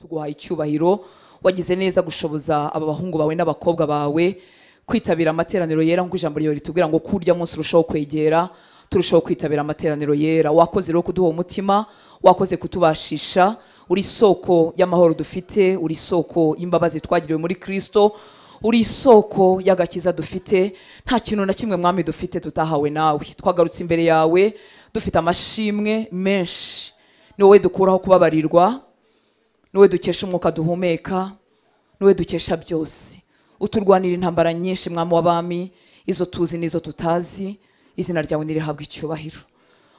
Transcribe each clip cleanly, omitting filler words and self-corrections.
Tuguhaye icyubahiro, wagize neza gushoboza aba bahungu bawe n'abakobwa bawe kwitabira amateraniro yera, nk'uko ijambo ryawe ritubwira ngo kurya munsi urushaho kwegera, turushaho kwitabira amateraniro yera. Wakoze rero kuduha umutima, wakoze kutubashisha, uri isoko y'amahoro dufite, uri isoko y'imbabazi twagiriwe muri Kristo, uri isoko y'agakiza dufite. Nta kintu na kimwe mwami dufite tutahawe nawe. Twagarutse imbere yawe dufite amashimwe menshi. Ni wowe dukuraho kubabarirwa, ni wowe dukesha umwuka duhumeka, ni wowe dukesha byose. Uturwanira intambara nyinshi mwami w'abami, izo tuzi n'izo tutazi. Izina ryawe nirihabwe icyubahiro.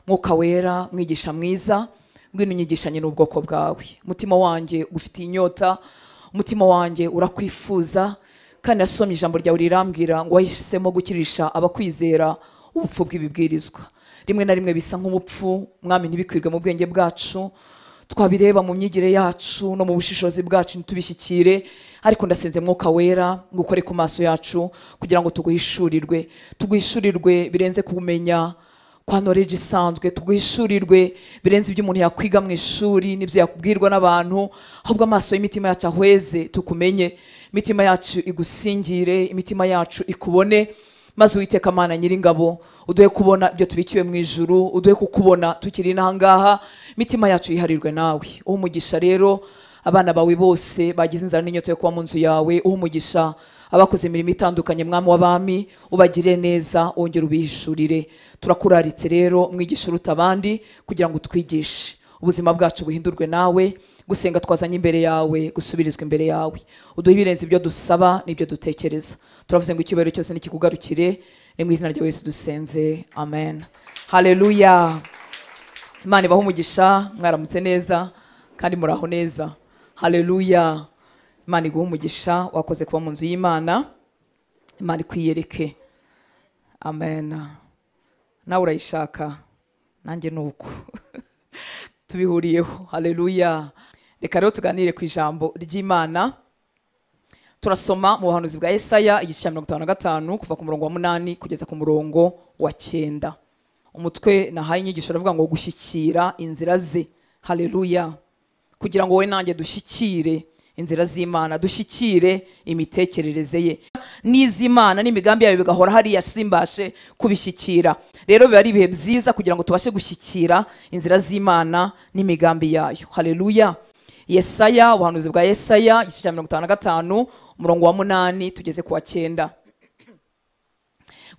Mwuka wera, mwigisha mwiza, ngwino unyigishanye n'ubwoko bwawe. Umutima wanjye ugufitiye inyota, umutima wanjye urakwifuza, kandi nasomye ijambo ryawe rirambwira ngo wahisemo gukirisha abakwizera ubupfu bw'ibibwirizwa. Rimwe na rimwe bisa nk'ubupfu mwami, ntibikwirwe mu bwenge bwacu, twabireba mu myigire yacu no mu bushishozi bwacu ntitubishyikire, ariko ndasenze Mwuka wera ngo ukore ku maso yacu kugira ngo tuguhishurirwe, tuguhishurirwe birenze kumenya kwa knowledge isanzwe, tuguhishurirwe birenze ibyo umuntu yakwiga mu ishuri n'ibyo yakubwirwa n'abantu, ahubwo amaso y'imitima yacu ahweze tukumenye, imitima yacu igusingire, imitima yacu ikubone. Maze Uwiteka Mana nyiringabo uduhe kubona ibyo tubikiwe mu ijuru, uduhe kukubona tukiri inahangaha, imitima yacu yiharirwe nawe. Uhe umugisha rero abana bawe bose bagize inzara n'inyota yo kuba mu nzu yawe, uhe umugisha abakoze imirimo itandukanye mwami w'abami, ubagire neza, wongere ubihishurire. Turakuraritse rero mwigisha uruta abandi kugira ngo utwigishe, ubuzima bwacu buhindurwe nawe, gusenga twazanye imbere yawe gusubirizwa imbere yawe, uduhe ibirenze ibyo dusaba n'ibyo dutekereza. Turavuze ngo icyubahiro cyose nikikugarukire, ni mu izina rya Yesu dusenze, amen. Haleluya. Imana ibahe umugisha, mwaramutse neza kandi muraho neza. Haleluya. Imana iguhe umugisha, wakoze kuba mu nzu y'Imana. Imana ikwiyereke. Amen. Nawe urayishaka, nanjye nuko tubihuriyeho. Haleluya. Reka rero tuganire ku ijambo ry'Imana. Turasoma mu buhanuzi bwa Yesaya igice cya 55 kuva ku murongo wa 8 kugeza ku murongo wa 9. Umutwe nahaye inyigisho uravuga ngo gushyikira inzira ze. Haleluya. Kugira ngo wowe nanjye dushyikire inzira z'Imana, dushyikire imitekerereze ye n'iz'Imana n'imigambi yayo bigahora hariya simbashe kubishyikira. Rero biba ari ibihe byiza kugira ngo tubashe gushyikira inzira z'Imana n'imigambi yayo. Haleluya. Yesaya, ubuhanuzi bwa Yesaya igice cya 55 umurongo wa 8 tugeze ku wa 9.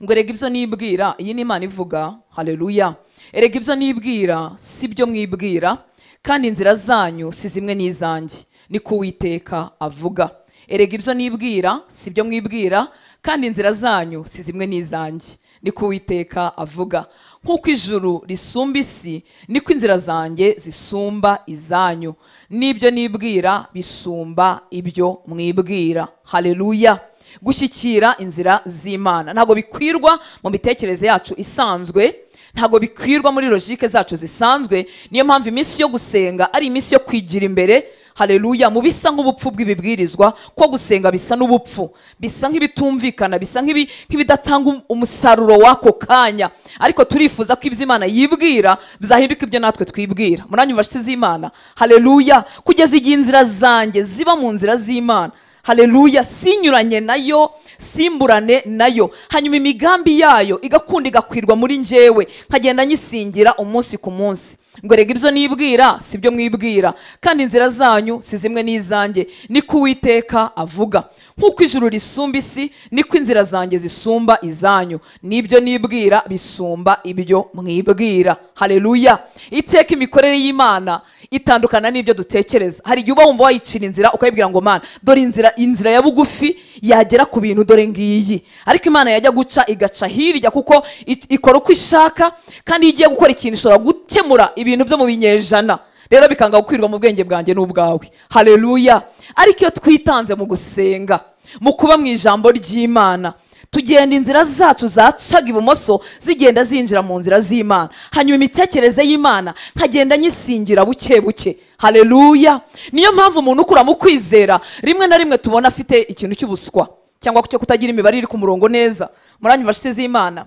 Ngo erega ibyo nibwira, iyi ni Imana ivuga. Haleluya. Erega ibyo nibwira si byo mwibwira, kandi inzira zanyu si zimwe n'izanjye, niko Uwiteka avuga. Erega ibyo nibwira si byo mwibwira, kandi inzira zanyu si zimwe n'izanjye, niko Uwiteka avuga. Nk'uko ijuru risumba isi, niko inzira zanjye zisumba izanyu, n'ibyo nibwira bisumba ibyo mwibwira. Haleluya. Gushyikira inzira z'Imana ntabwo bikwirwa mu mitekerereze yacu isanzwe, ntabwo bikwirwa muri logique zacu zisanzwe. Niyo mpamvu iminsi yo gusenga ari iminsi yo kwigira imbere. Haleluya. Mu bisa nk'ubupfu bw'ibibwirizwa, ko gusenga bisa n'ubupfu, bisa nk'ibitumvikana, bisa nk'ibidatanga umusaruro w'ako kanya, ariko turifuza ko ibyo Imana yibwira bizahinduka ibyo natwe twibwira. Muranyumva nshuti z'Imana? Haleluya. Kugeza igihe inzira zanjye ziba mu nzira z'Imana. Haleluya. Sinyuranye nayo, simburane nayo, hanyuma imigambi yayo igakunda igakwirwa muri njyewe, nkagenda nyisingira umunsi ku munsi. Ngo erega ibyo nibwira si byo mwibwira, kandi inzira zanyu si zimwe n'izanjye, niko Uwiteka avuga. Nk'uko ijuru risumba isi, niko inzira zanjye zisumba izanyu, n'ibyo nibwira bisumba ibyo mwibwira. Haleluya. Iteka imikorere y'Imana itandukana n'ibyo dutekereza. Hari igihe uba wumva wayicira inzira ukayibwira ngo Mana dore inzira ya bugufi yagera ku bintu dore ngiyi, ariko Imana yajya guca igaca hirya, kuko ikora uko ishaka, kandi iyo igiye gukora ikintu ishobora gukemura ibintu byo mu binyejana. Rero bikanga gukwirwa mu bwenge bwanjye n'ubwawe. Haleluya. Ariko iyo twitanze mu gusenga, mu kuba mu ijambo ry'Imana, tugenda inzira zacu zacaga ibumoso zigenda zinjira mu nzira z'Imana, hanyuma imitekerereze y'Imana nkagenda nyisingira buke buke. Haleluya. Niyo mpamvu umuntu ukura mu kwizera rimwe na rimwe tubona afite ikintu cy'ubuswa cyangwa cyo kutagira imibare iri ku murongo neza. Muranyumva nshuti z'Imana?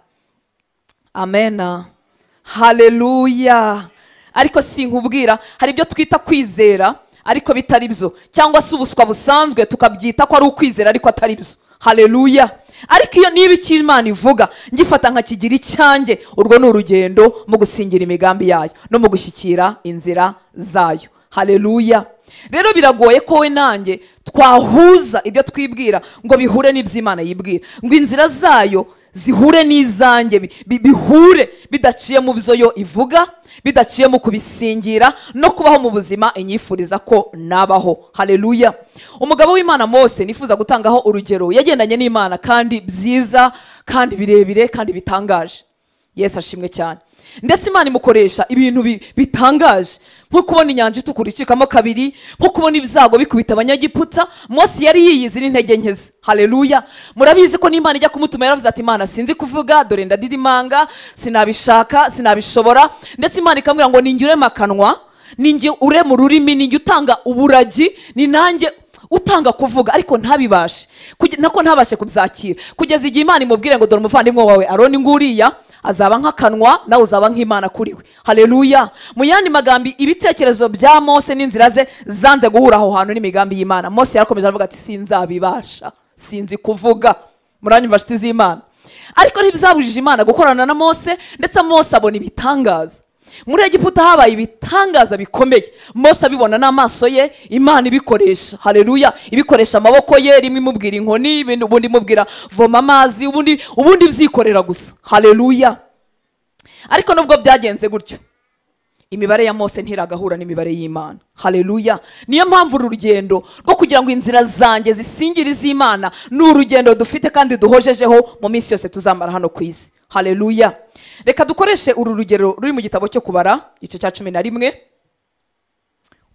Amen. Haleluya. Ariko sinkubwira hari ibyo twita kwizera, ariko bitari byo, cyangwa se ubuswa busanzwe tukabyita ko ari ukwizera ariko atari byo. Haleluya. Ariko iyo niba icyo Imana ivuga ngifata nkakigira icyanjye, urwo ni urugendo mu gusingira imigambi yayo no mu gushyikira inzira zayo. Haleluya. Rero biragoye ko we nanjye twahuza ibyo twibwira ngo bihure n'iby'Imana yibwira, ngo inzira zayo zihure n'izanjye, bihure bidaciye mu byo yo ivuga, bidaciye mu kubisingira no kubaho mu buzima inyifuriza ko nabaho. Haleluya. Umugabo w'Imana Mose nifuza gutangaho urugero, yagendanye n'Imana kandi byiza kandi birebire kandi bitangaje. Yesu ashimwe cyane. Ndetse Imana imukoresha ibintu bitangaje, nko kubona inyanja itukura icikamo kabiri, nko kubona ibyago bikubita abanyagiputa. Mose yari yiyizi n'intege nke ze. Haleluya. Murabizi ko n'Imana ijya kumutuma yaravuze ati Imana sinzi kuvuga, dore ndadidimanga, sinabishaka, sinabishobora. Ndetse Imana ikamubwira ngo ninjye urema akanwa, ninjye urema ururimi, ninjye utanga uburagi, ni nanjye utanga kuvuga, ariko ntabibashe, nako ntabashe kubyakira, kugeza igihe Imana imubwire ngo dore umuvandimwe wawe Aroni nguriya azaba nk'akanwa nawe uzaba nk'Imana kuri we. Haleluya. Mu yandi magambo, ibitekerezo bya Mose n'inzira ze zanze guhura aho hantu n'imigambi y'Imana. Mose yarakomeje aravuga ati sinzabibasha, sinzi kuvuga. Muranyumva nshuti z'Imana? Ariko ntibizabujije Imana gukorana na Mose, ndetse Mose abona ibitangaza. Muri Egiputa habaye ibitangaza bikomeye, Mose abibona n'amaso ye, Imana ibikoresha. Haleluya. Ibikoresha amaboko ye, rimwe imubwira inkoni, ubundi imubwira voma amazi, ubundi byikorera gusa. Haleluya. Ariko nubwo byagenze gutyo, imibare ya Mose ntiragahura n'imibare y'Imana. Haleluya. Niyo mpamvu uru rugendo rwo kugira ngo inzira zanjye zisingire iz'Imana ni urugendo dufite kandi duhojejeho mu minsi yose tuzamara hano ku isi. Haleluya. Reka dukoreshe uru rugero ruri mu gitabo cyo Kubara, igice cya 11,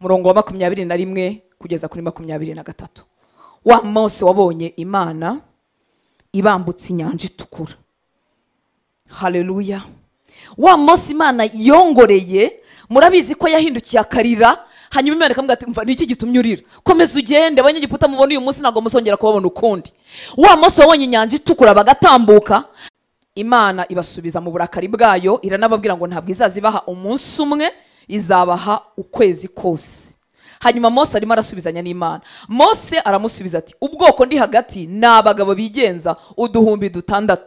umurongo wa 21 kugeza kuri 23. Wa Mose wabonye Imana ibambutse inyanja itukura. Haleluya. Wa Mose Imana yongoreye, murabizi ko yahindukiye akarira, hanyuma Imana ikamubwira ati mva niki gitumye urira, komeza ugende, abanyegiputa mubona uyu munsi ntabwo muzongera kubabona ukundi. Wa Mose wabonye inyanja itukura bagatambuka, Imana ibasubiza mu burakari bwayo, iranababwira ngo ntabwo izazibaha umunsi umwe, izabaha ukwezi kose. Hanyuma Mose arimo arasubizanya n'Imana. Mose aramusubiza ati ubwoko ndi hagati ni abagabo bigenza 6,000.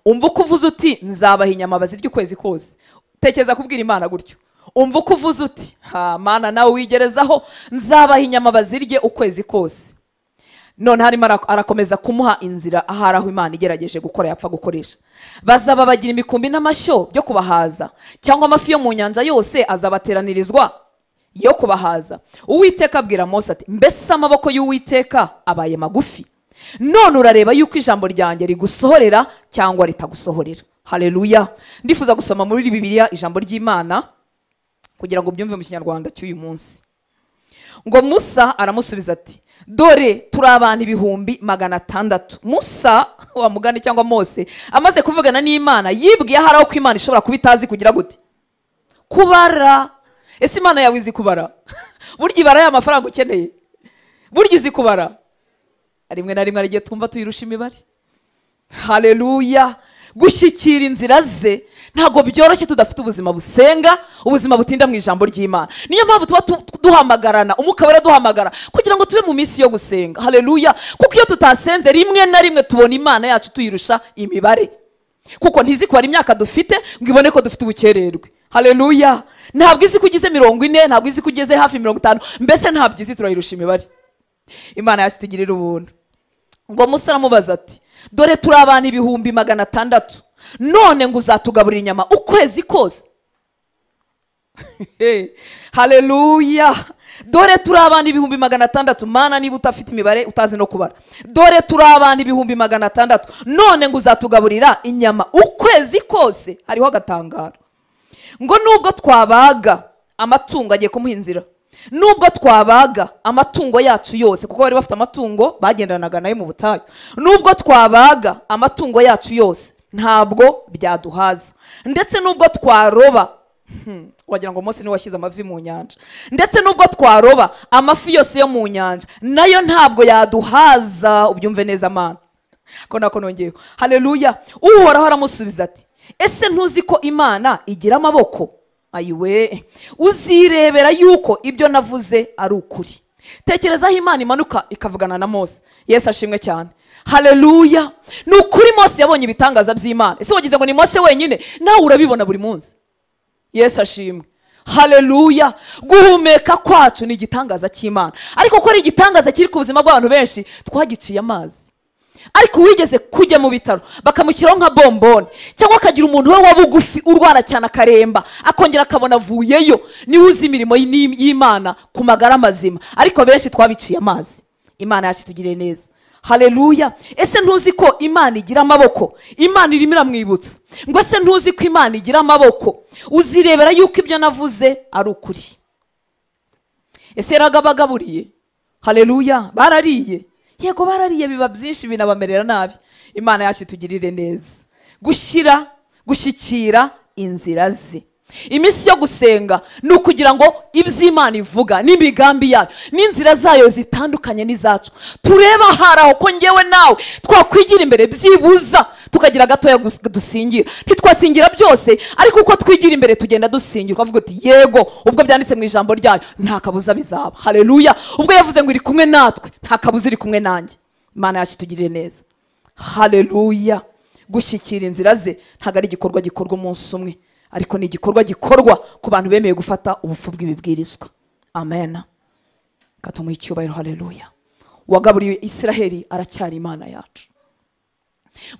Umva uko uvuze uti nzabaha inyama bazirya ukwezi kose. Tekereza kubwira Imana gutyo. Umva uko uvuze uti ha Mana nawe wigerezaho, nzabaha inyama bazirye ukwezi kose. None harimo arakomeza kumuha inzira ahari aho Imana igerageje gukora yapfa gukoresha. Bazaba bagira imikumbi n'amashyo byo kubahaza, cyangwa amafi yo mu nyanja yose azabateranirizwa yo kubahaza. Uwiteka abwira Mose ati mbese amaboko y'Uwiteka abaye magufi? None urareba yuko ijambo ryanjye rigusohorera cyangwa ritagusohorera. Haleluya. Ndifuza gusoma muri Bibiliya ijambo ry'Imana kugira ngo byumve mu Kinyarwanda cy'uyu munsi. Ngo Musa aramusubiza ati dore turi abantu 600,000. Musa wa mugani cyangwa Mose amaze kuvugana n'Imana yibwiye ahari aho ko Imana ishobora kuba itazi kugira gute kubara. Ese Imana yawe izi kubara? Burya ibara ya mafaranga ukeneye, burya izi kubara. Rimwe na rimwe arigiye twumva tuyirusha imibare. Haleluya. Gushyikira inzira ze ntabwo byoroshye tudafite ubuzima busenga, ubuzima butinda mu ijambo ry'Imana. Niyo mpamvu tuba duhamagarana, Umwuka Wera duhamagara kugira ngo tube mu minsi yo gusenga. Haleluya. Kuko iyo tutasenze rimwe na rimwe tubona Imana yacu tuyirusha imibare, kuko ntizi kubara imyaka dufite ngo ibone ko dufite ubukererwe. Haleluya. Ntabwo izi ko ugeze 40, ntabwo izi ko ugeze hafi 50, mbese ntabwo izi, turayirusha imibare. Imana yacu tugirira ubuntu. Ngo Musa aramubaza ati dore turi abantu 600,000, none ngo uzatugaburira inyama ukwezi kose? Haleluya. Dore turi abantu 600,000. Mana niba utafite imibare utazi no kubara, dore turi abantu 600,000, none ngo uzatugaburira inyama ukwezi kose? Hariho agatangaro. Ngo nubwo twabaga amatungo, agiye kumuha inzira, nubwo twabaga amatungo yacu yose, kuko bari bafite amatungo bagendanaga nayo mu butayu, nubwo twabaga amatungo yacu yose ntabwo byaduhaza, ndetse nubwo twaroba, wagira ngo Mose niwe washyize amafi mu nyanja, ndetse nubwo twaroba amafi yose yo mu nyanja nayo ntabwo yaduhaza. Ubyumve neza Mana, ko nako nongeyeho. Haleluya. Uhoraho aramusubiza ati ese ntuzi ko Imana igira amaboko? Ayiwe, uzirebera yuko ibyo navuze ari ukuri. Tekereza aho Imana imanuka ikavugana na Mose. Yesu ashimwe cyane. Haleluya. Ni ukuri Mose yabonye ibitangaza by'Imana. Ese wagize ngo ni Mose wenyine? Nawe urabibona buri munsi. Yesu ashimwe. Haleluya. Guhumeka kwacu ni igitangaza cy'Imana. Ariko ko ari igitangaza kiri ku buzima bw'abantu benshi, twagiciye amazi. Ariko wigeze kujya mu bitaro bakamushyiraho nka bombone, cyangwa akagira umuntu we wabugufi urwara cyane akaremba, akongera akabona avuyeyo, niwe uzi imirimo y'Imana ku magara mazima. Ariko benshi twabiciye amazi. Imana yacu itugirire neza. Haleluya. Ese ntuzi ko Imana igira amaboko? Imana irimo iramwibutsa ngo ese ntuzi ko Imana igira amaboko? Uzirebera yuko ibyo navuze ari ukuri. Ese yaragabagaburiye? Haleluya. Barariye. Yego barariye, biba byinshi binabamerera nabi. Imana yacu itugirire neza. Gushyira, gushyikira inzira ze. Iminsi yo gusenga ni ukugira ngo iby'Imana ivuga n'imigambi yayo n'inzira zayo zitandukanye n'izacu, tureba hari aho ko ngewe nawe twakwigira imbere, byibuza tukagira gatoya dusingira. Ntitwasingira byose, ariko uko twigira imbere tugenda dusingira, ukavuga uti yego, ubwo byanditse mu ijambo ryayo nta kabuza bizaba. Haleluya. Ubwo yavuze ngo iri kumwe natwe, nta kabuza iri kumwe nanjye. Imana yacu itugirire neza. Haleluya. Gushyikira inzira ze ntabwo ari igikorwa gikorwa umunsi umwe, ariko ni igikorwa gikorwa ku bantu bemeye gufata ubupfu bw'ibibwirizwa. Amen. Katumuha icyubahiro. Haleluya. Uwagaburiye Isiraheli aracyari Imana yacu.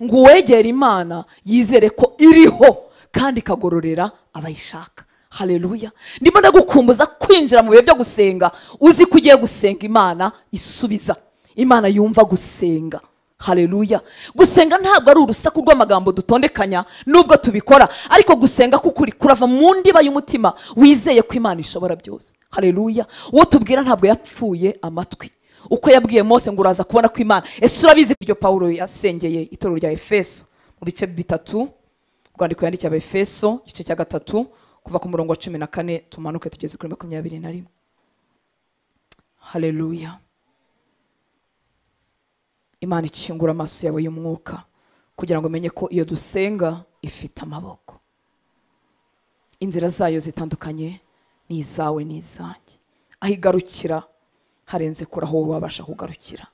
Ngo uwegera Imana yizere ko iriho kandi ikagororera abayishaka. Haleluya. Ndimo ndagukumbuza kwinjira mu bihe byo gusenga uzi ko ugiye gusenga Imana isubiza, Imana yumva gusenga. Haleluya. Gusenga ntabwo ari urusaku rw'amagambo dutondekanya nubwo tubikora, ariko gusenga kukuri kurava mu ndiba y'umutima wizeye ko Imana ishobora byose. Haleluya. Uwo tubwira ntabwo yapfuye amatwi. Uko yabwiye Mose ngo uraza kubona ko Imana. Ese urabizi iryo Paulo yasengeye itorero rya Efeso mu bice bitatu, rwandiko yandikiye Abefeso igice cya 3 kuva ku murongo wa 14 tumanuke tugeze kuri 21. Haleluya. Imana ikingura amaso yawe y'umwuka kugira ngo umenye ko iyo dusenga ifite amaboko. Inzira zayo zitandukanye ni izawe n'izanjye. Aho igarukira harenze kure aho wabasha kugarukira.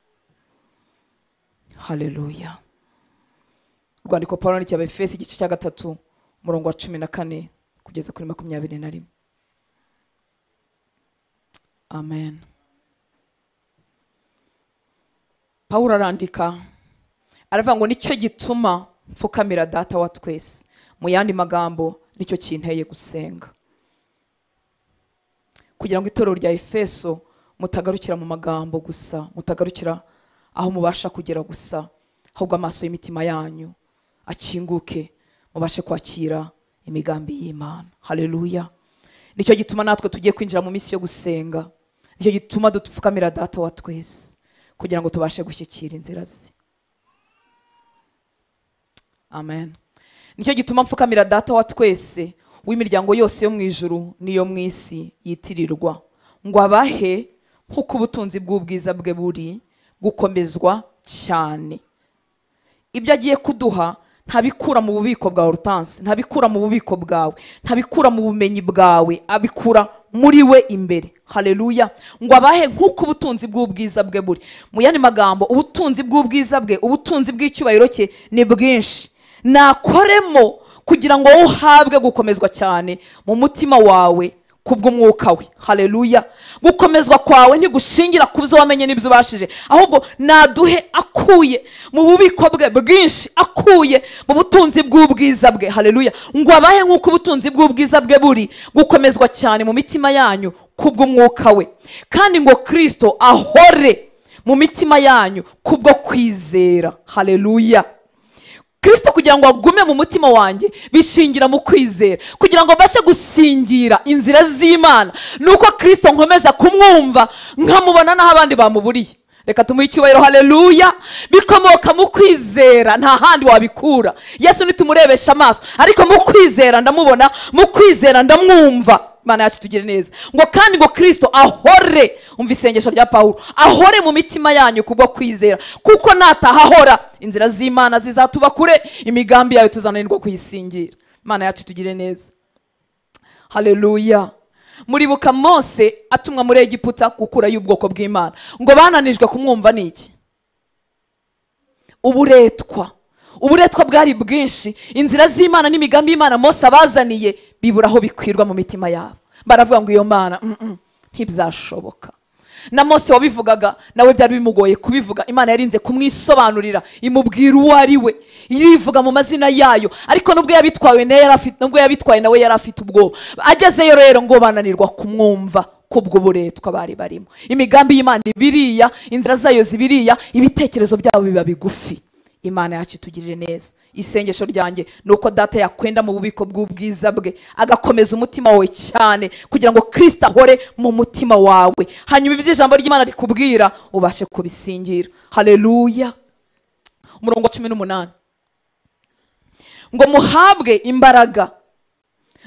Haleluya. Rwandiko Paulo yandikiye Abefeso igice cya 3 umurongo wa 14 kugeza kuri 21. Amen. Paulo arandika aravuga ngo nicyo gituma mfukamira data wa twese. Mu yandi magambo nicyo kinteye gusenga, kugira ngo itorero rya Efeso mutagarukira mu magambo gusa, mutagarukira aho mubasha kugera gusa, ahubwo amaso y'imitima yanyu akinguke mubashe kwakira imigambi y'Imana. Haleluya. Nicyo gituma natwe tugiye kwinjira mu minsi yo gusenga. Nicyo gituma dupfukamira data wa twese kugira ngo tubashe gushyikira inzira ze. Amen. Nicyo gituma mfukamira data wa twese w'imiryango yose yo mu ijuru n'iyo mu isi yitirirwa, ngo abahe nk'uko ubutunzi bw'ubwiza bwe buri gukomezwa cyane. Ibyo agiye kuduha ntabikura mu bubiko bwa Hortense, ntabikura mu bubiko bwawe, ntabikura mu bumenyi bwawe, abikura muri we imbere. Haleluya. Ngo abahe nk'uko ubutunzi bw'ubwiza bwe buri. Mu yandi magambo, ubutunzi bw'ubwiza bwe, ubutunzi bw'icyubahiro cye ni bwinshi. Nakoremo kugira ngo uhabwe gukomezwa cyane mu mutima wawe kubw'umwuka we. Haleluya. Gukomezwa kwawe ntigushingira ku byo wamenye n'ibyo ubashije, ahubwo naduhe akuye mu bubiko bwe bwinshi, akuye mu butunzi bw'ubwiza bwe. Haleluya. Ngo abahe nk'uko ubutunzi bw'ubwiza bwe buri gukomezwa cyane mu mitima yanyu kubw'umwuka we, kandi ngo Kristo ahore mu mitima yanyu kubwo kwizera. Haleluya. Kristo kugira ngo agume mu mutima wanjye bishingira mu kwizera, kugira ngo mbashe gusingira inzira z'Imana nuko Kristo nkomeza kumwumva nkamubona naho abandi bamuburiye. Reka tumuhe icyubahiro. Haleluya. Bikomoka mu kwizera, nta handi wabikura. Yesu nitumurebesha amaso, ariko mu kwizera ndamubona, mu kwizera ndamwumva. Imana yacu tugire neza. Ngo kandi ngo Kristo ahore, umva isengesho rya Paulo, ahore mu mitima yanyu kubwo kwizera, kuko natahahora inzira z'Imana zizatuba kure, imigambi yayo tuzananirwa kuyisingira. Imana yacu tugire neza. Haleluya. Muribuka Mose atumwa muri Egiputa gukurayo ubwoko bw'Imana, ngo bananijwe kumwumva niki? Uburetwa. Uburetwa bwari bwinshi. Inzira z'Imana n'imigambi y'Imana Mose abazaniye bibura aho bikwirwa mu mitima yabo. Baravuga ngo iyo Mana ntibyashoboka. Na Mose wabivugaga nawe byari bimugoye kubivuga. Imana yarinze kumwisobanurira, imubwira uwo ari we, yivuga mu mazina yayo. Ariko nubwo yabitwawe nawe yari afite, nubwo yabitwaye nawe yari afite ubwoba. Agezeyo rero ngo bananirwa kumwumva kubwo buretwa bari barimo. Imigambi y'Imana ibiriya, inzira zayo zibiriya, ibitekerezo byabo biba bigufi. Imana yacu itugirire neza. Isengesho ryanjye nuko data yakwenda mu bubiko bw'ubwiza bwe, agakomeza umutima wawe cyane kugira ngo Kristo ahore mu mutima wawe, hanyuma ibyo ijambo ry'Imana rikubwira ubashe kubisingira. Haleluya. Umurongo wa 18 ngo muhabwe imbaraga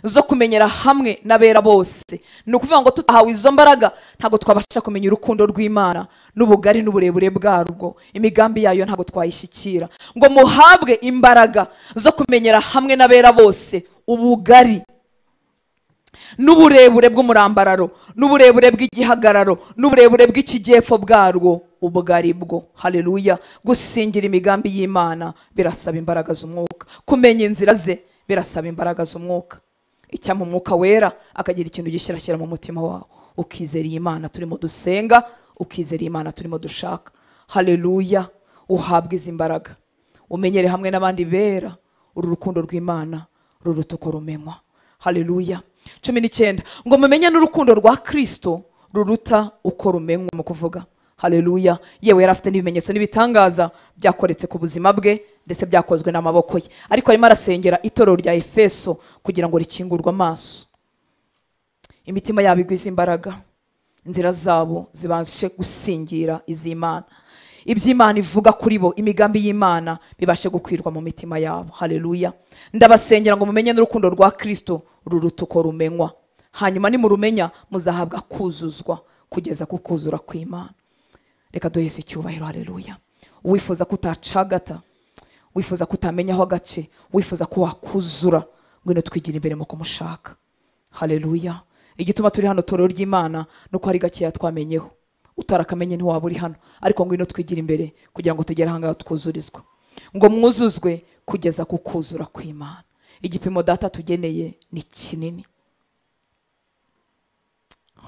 zo kumenyera hamwe n'abera bose. Ni ukuvuga ngo tutahawe izo mbaraga ntabwo twabasha kumenya urukundo rw'Imana n'ubugari n'uburebure bwarwo, imigambi yayo ntabwo twayishyikira. Ngo muhabwe imbaraga zo kumenyera hamwe n'abera bose ubugari n'uburebure bw'umurambararo n'uburebure bw'igihagararo n'uburebure bw'ikijyepfo bwarwo, ubugari bwo. Haleluya. Gusingira imigambi y'Imana birasaba imbaraga z'umwuka, kumenya inzira ze birasaba imbaraga z'umwuka. Icyampa umwuka wera akagira ikintu gishyirashyira mu mutima wawe, ukizera iyi Imana turimo dusenga, ukizera iyi Imana turimo dushaka. Haleluya. Uhabwe izi mbaraga, umenyere hamwe n'abandi bera uru rukundo rw'Imana ruruta uko rumenywa. Haleluya. 19 ngo mumenye n'urukundo rwa Kristo ruruta uko rumenywa mu kuvuga. Haleluya. Yewe yari afite n'ibimenyetso n'ibitangaza byakoretse ku buzima bwe ndetse byakozwe n'amaboko ye, ariko arimo arasengera itorero rya Efeso kugira ngo rikingurwe amaso, imitima yabo igwize imbaraga, inzira zabo zibashe gusingira iz'Imana, iby'Imana ivuga kuri bo, imigambi y'Imana bibashe gukwirwa mu mitima yabo. Haleluya. Ndabasengera ngo mumenye n'urukundo rwa Kristo ruruta uko rumenywa, hanyuma nimurumenya muzahabwa kuzuzwa kugeza ku kuzura kw'Imana. Reka duhese icyubahiro. Haleluya. Wifuza kutacagata, wifuza kutamenya aho agace, wifuza ko wakuzura, ngwino twigira imbere mu kumushaka. Haleluya. Igituma turi hano torero ry'Imana nuko hari gakeya twamenyeho, utarakamenye ntiwaba uri hano, ariko ngwino twigira imbere kugira ngo tugere ahangaha twuzurizwa. Ngo mwuzuzwe kugeza ku kuzura kw'Imana. Igipimo data tugeneye ni kinini.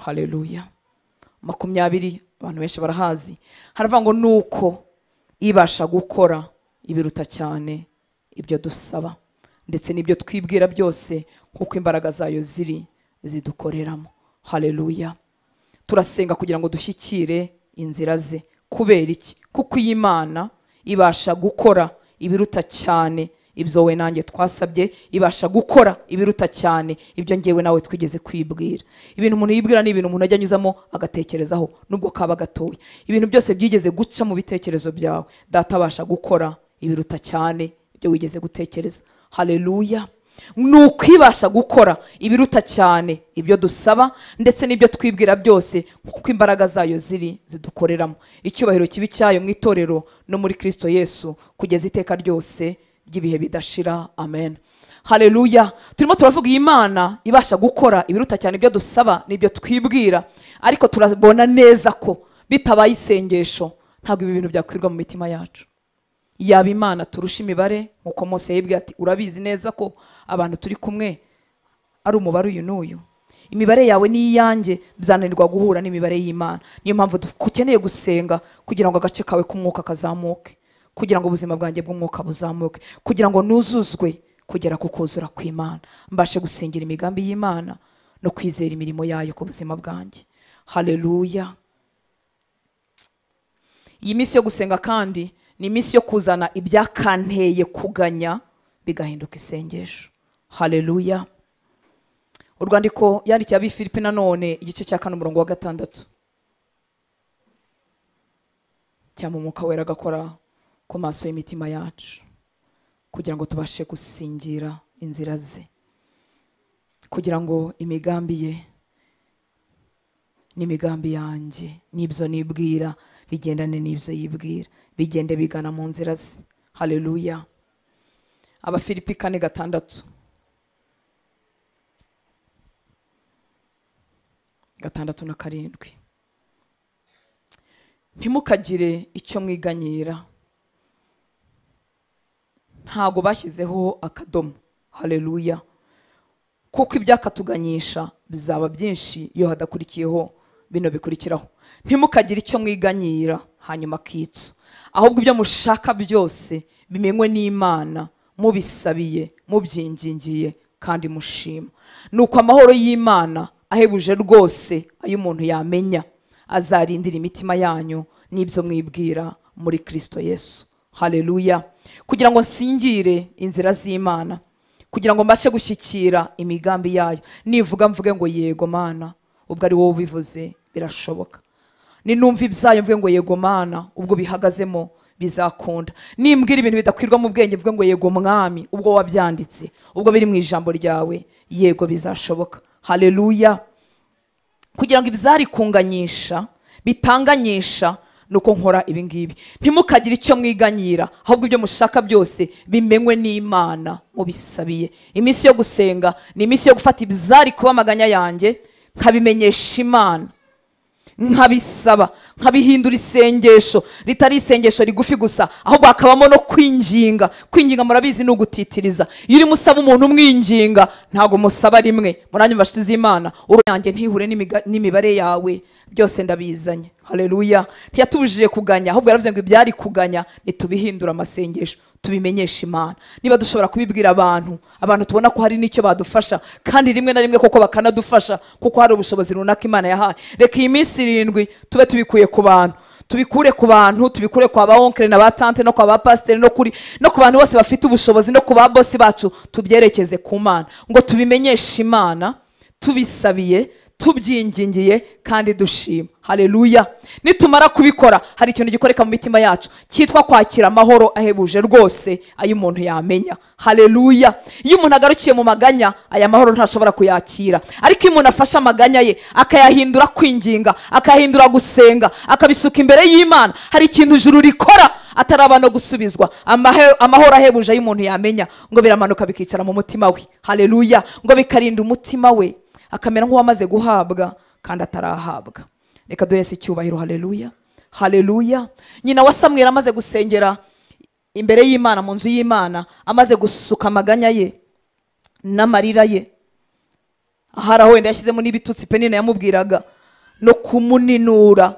Haleluya. 20 abantu benshi barahazi, haravuga ngo nuko ibasha gukora ibiruta cyane ibyo dusaba ndetse n'ibyo twibwira byose, kuko imbaraga zayo ziri zidukoreramo. Haleluya. Turasenga kugira ngo dushyikire inzira ze. Kubera iki? Kuko iyi Imana ibasha gukora ibiruta cyane ibyo we nanjye twasabye, ibasha gukora ibiruta cyane ibyo ngewe nawe twigeze kwibwira. Ibintu umuntu yibwira ni ibintu umuntu ajya anyuzamo agatekerezaho nubwo kaba gatoya. Ibintu byose byigeze guca mu bitekerezo byawe, data abasha gukora ibiruta cyane ibyo wigeze gutekereza. Haleluya. Ni ukwibasha gukora ibiruta cyane ibyo dusaba ndetse n'ibyo twibwira byose, kuko imbaraga zayo ziri zidukoreramo. Icyubahiro kibi cyayo mu itorero no muri Kristo Yesu kugeza iteka ryose ry'ibihe bidashira. Amen. Haleluya. Turimo turavuga iyi Imana ibasha gukora ibiruta cyane ibyo dusaba n'ibyo twibwira, ariko turabona neza ko bitabaye isengesho ntabwo ibi bintu byakwirwa mu mitima yacu. Yaba Imana turusha imibare, nkuko Mose yibwiye ati urabizi neza ko abantu turi kumwe ari umubare uyu n'uyu, imibare yawe n'iyanjye byananirwa guhura n'imibare y'Imana. Niyo mpamvu dukeneye gusenga kugira ngo agace kawe k'umwuka kazamuke, kugira ngo ubuzima bwanjye bw'umwuka buzamuke, kugira ngo nuzuzwe kugera ku kuzura kw'Imana, mbashe gusingira imigambi y'Imana no kwizera imirimo yayo ku buzima bwanjye. Haleluya. Iyi minsi yo gusenga kandi ni iminsi yo kuzana ibyakanteye kuganya bigahinduka isengesho. Haleluya. Urwandiko yandikiye ab'i Filipi nanone igice cya 4 umurongo wa 6. Cyangwa umwuka wera agakora ku maso y'imitima yacu kugira ngo tubashe gusingira inzira ze, kugira ngo imigambi ye n'imigambi yanjye n'ibyo nibwira bigendane n'ibyo yibwira, bigende bigana mu nzira ze. Haleluya. Abafilipi 4:6. 6 na 7. Ntimukagire icyo mwiganyira. Ntago bashyizeho akadomo. Haleluya. Kuko ibyakatuganyisha bizaba byinshi iyo hadakurikiyeho bino bikurikiraho. Ntimukagire icyo mwiganyira hanyuma kitso, ahubwo ibyo mushaka byose bimenywe n'Imana, mubisabiye, mubyingingiye kandi mushima. Nuko amahoro y'Imana ahebuje rwose ayo umuntu yamenya azarindira imitima yanyu n'ibyo mwibwira muri Kristo Yesu. Haleluya. Kugira ngo nsingire inzira z'Imana, kugira ngo mbashe gushyikira imigambi yayo, nivuga mvuge ngo yego Mana, ubwo ari wowe ubivuze birashoboka. Ninumva ibyayo mvuge ngo yego Mana, ubwo bihagazemo bizakunda. Nimbwira ibintu bidakwirwa mu bwenge mvuge ngo yego Mwami, ubwo wabyanditse, ubwo biri mu ijambo ryawe, yego bizashoboka. Haleluya. Kugira ngo ibyari kunganyisha bitanganyisha nuko nkora ibi ngibi. Ntimukagire icyo mwiganyira, ahubwo ibyo mushaka byose bimenywe n'Imana mubisabiye. Iminsi yo gusenga ni iminsi yo gufata ibyari kuba amaganya yanjye nkabimenyesha Imana, nkabisaba, nkabihindura isengesho ritari isengesho rigufi gusa, ahubwo hakabamo no kwinginga. Kwinginga murabizi ni ugutitiriza. Iyo urimo usaba umuntu umwinginga ntago musaba rimwe. Muranyumva nshuti z'Imana? Uruyanjye ntihure n'imibare yawe, byose ndabizanye. Haleluya. Ntiyatubujije kuganya, ahubwo yaravuze ngo ibyari kuganya nitubihindura amasengesho, tubimenyesha Imana. Niba dushobora kubibwira abantu, abantu tubona ko hari n'icyo badufasha, kandi rimwe na rimwe koko bakanadufasha kuko hari ubushobozi runaka Imana yahaye. Reka iyi minsi 7 tube tubikuye ku bantu, tubikure ku bantu, tubikure kwa ba onkle na ba tante no kwa ba pasiteri no kuri no ku bantu bose bafite ubushobozi no ku ba bosi bacu, tubyerekeze ku Mana ngo tubimenyeshe Imana tubisabiye, tubyingingiye kandi dushima. Haleluya. Nitumara kubikora hari ikintu gikoreka mu mitima yacu cyitwa kwakira amahoro ahebuje rwose ayo umuntu yamenya. Haleluya. Iyo umuntu agarukiye mu maganya, aya mahoro ntashobora kuyakira. Ariko iyo umuntu afashe amaganya ye akayahindura kwinginga, akayahindura gusenga, akabisuka imbere y'Imana, hari ikintu ijuru rikora ataraba no gusubizwa. Amahoro ahebuje ayo umuntu yamenya ngo biramanuka bikicara mu mutima we. Haleluya. Ngo bikarinda umutima we, akamera nk'uwamaze guhabwa kandi atarahabwa. Reka duhe Yesu icyubahiro. Haleluya. Haleluya. Nyina wa Samweli amaze gusengera imbere y'Imana mu nzu y'Imana, amaze gusuka amaganya ye n'amarira ye, ahari aho wenda yashyizemo n'ibitutsi Penina yamubwiraga no kumuninura.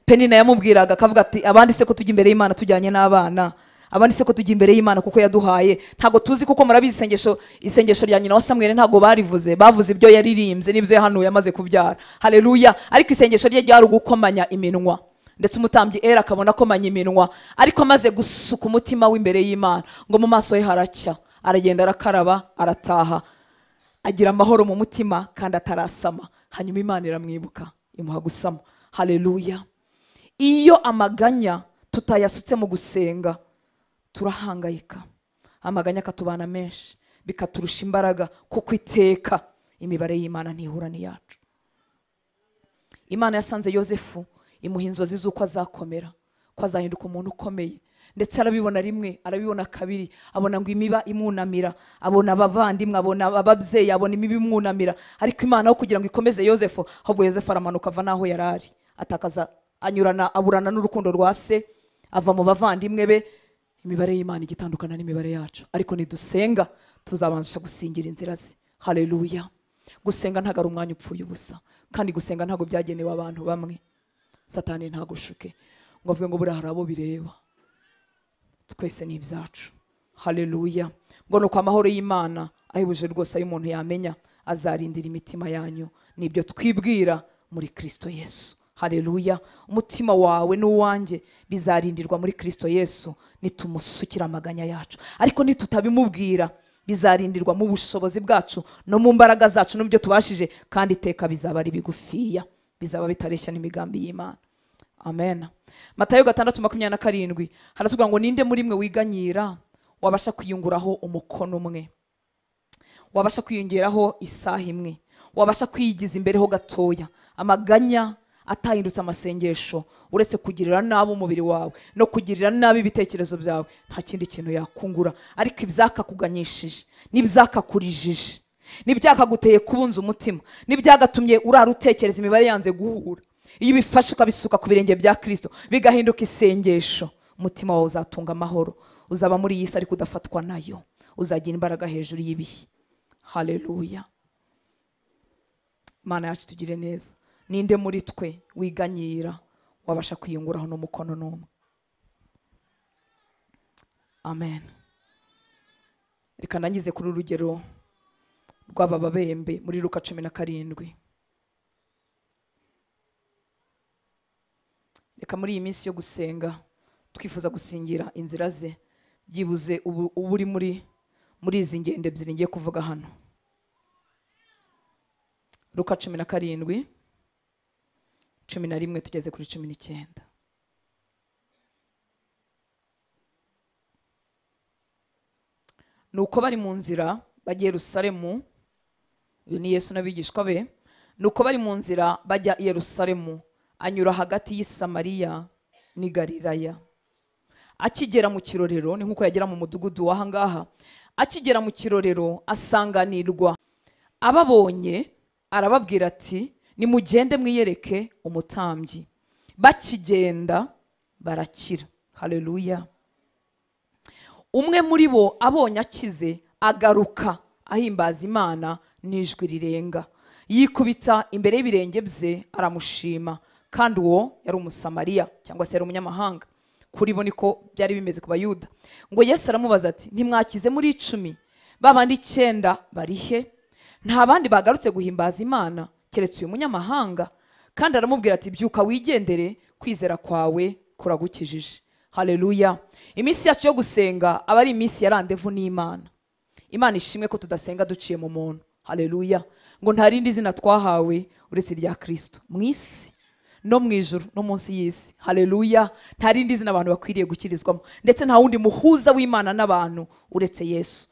Penina yamubwiraga akavuga ati abandi se ko tujya imbere y'Imana tujyanye n'abana, abandi se ko tujya imbere y'Imana kuko yaduhaye, ntago tuzi kuko murabizi isengesho, isengesho rya nyina wa Samweli ntago barivuze, bavuze ibyo yaririmbye n'ibyo yahanuye amaze kubyara. Haleluya. Ariko isengesho rye ryari ugukomanya iminwa, ndetse umutambyi Eli akabona akomanya iminwa, ariko amaze gusuka umutima w'imbere y'Imana ngo mu maso ye haracya, aragenda arakaraba arataha, agira amahoro mu mutima kandi atarasama. Hanyuma Imana iramwibuka imuha gusama. Haleluya. Iyo amaganya tutayasutse mu gusenga turahangayika, amaganya akatubana menshi, bikaturusha imbaraga, kuko iteka imibare y'Imana ntihura n'iyacu. Imana yasanze Yosefu imuha inzozi z'uko azakomera, ko azahinduka umuntu ukomeye, ndetse arabibona rimwe, arabibona kabiri, abona ngo imiba imunamira, abona abavandimwe, abona ababyeyi, abona imiba imwunamira. Ariko Imana aho kugira ngo ikomeze Yosefu, ahubwo Yosefu aramanuka ava n'aho yari ari, atakaza, anyurana, aburana n'urukundo rwa se, ava mu bavandimwe be. Imibare y'Imana igitandukana n'imibare yacu, ariko nidusenga tuzabanza gusingira inzira ze. Haleluya. Gusenga ntago ari umwanya upfuye ubusa, kandi gusenga ntago byagenewe abantu bamwe. Satani ntagushuke ngo avuge ngo buriya hari abo bireba, twese ni ibyacu. Haleluya. Ngo nuko amahoro y'Imana ahebuje rwose ayo umuntu yamenya azarindira imitima yanyu nibyo twibwira muri Kristo Yesu. Haleluya. Umutima wawe n'uwanjye bizarindirwa muri Kristo Yesu nitumusukira amaganya yacu. Ariko nitutabimubwira bizarindirwa mu bushobozi bwacu no mu mbaraga zacu n'ibyo tubashije, kandi iteka bizaba ari bigufiya, bizaba bitareshya n'imigambi y'Imana. Amen. Matayo 6:27 haratubwira ngo ninde muri mwe wiganyira wabasha kwiyunguraho umukono umwe, wabasha kwiyongeraho isaha imwe, wabasha kwiyigiza imbere ho gatoya. Amaganya atahindutse amasengesho, uretse kugirira nabi umubiri wawe no kugirira nabi ibitekerezo byawe, nta kindi kintu yakungura. Ariko ibyakakuganyishije n'ibyakakurijije N'ibyakaguteye kubunza umutima, n'ibyagatumye urara utekereza imibare yanze guhura, iyo ubifashe ukabisuka ku birenge bya Kristo bigahinduka isengesho, umutima wawe uzatunga amahoro. Uzaba muri iyi si ariko udafatwa nayo, uzagira imbaraga hejuru y'ibihe. Haleluya. Mana yacu tugire neza. Ninde muri twe wiganyira wabasha kwiyunguraho n'umukono n'umwe? Amen. Reka ndangize kuri urugero rw'aba babembe muri Luka 17. Reka muri iyi minsi yo gusenga twifuza gusingira inzira ze, byibuze ubu uri muri izi ngendo ebyiri ngiye kuvuga hano. Luka 17 11 tugeze kuri 19. Nuko bari mu nzira bajya Yerusalemu, uyu ni Yesu n'abigishwa be. Nuko bari mu nzira bajya i Yerusalemu, anyura hagati y'i Samariya n'i Galilaya. Akigera mu kirorero, ni nkuko yagera mu mudugudu w'aha ngaha, akigera mu kirorero asanganirwa. Ababonye arababwira ati, nimugende mwiyereke umutambyi. Bakigenda barakira. Haleluya. Umwe muri bo abonye akize agaruka ahimbaza Imana n'ijwi rirenga, yikubita imbere y'ibirenge bye aramushima. Kandi uwo yari Umusamariya cyangwa se yari umunyamahanga, kuri bo niko byari bimeze ku Bayuda. Ngo Yesu aramubaza ati, ntimwakize muri 10? Babandi 9 barihe? Nta bandi bagarutse guhimbaza Imana keretse uyu munyamahanga? Kandi aramubwira ati, byuka wigendere, kwizera kwawe kuragukijije. Haleluya. Iminsi yacu yo gusenga aba ari iminsi ya randevu n'Imana. Imana ishimwe ko tudasenga duciye mu muntu. Haleluya. Ngo nta rindi zina twahawe uretse irya Kristo, mu isi no mu ijuru no munsi y'isi. Haleluya. Nta rindi zina abantu bakwiriye gukirizwamo, ndetse nta wundi muhuza w'Imana n'abantu uretse Yesu.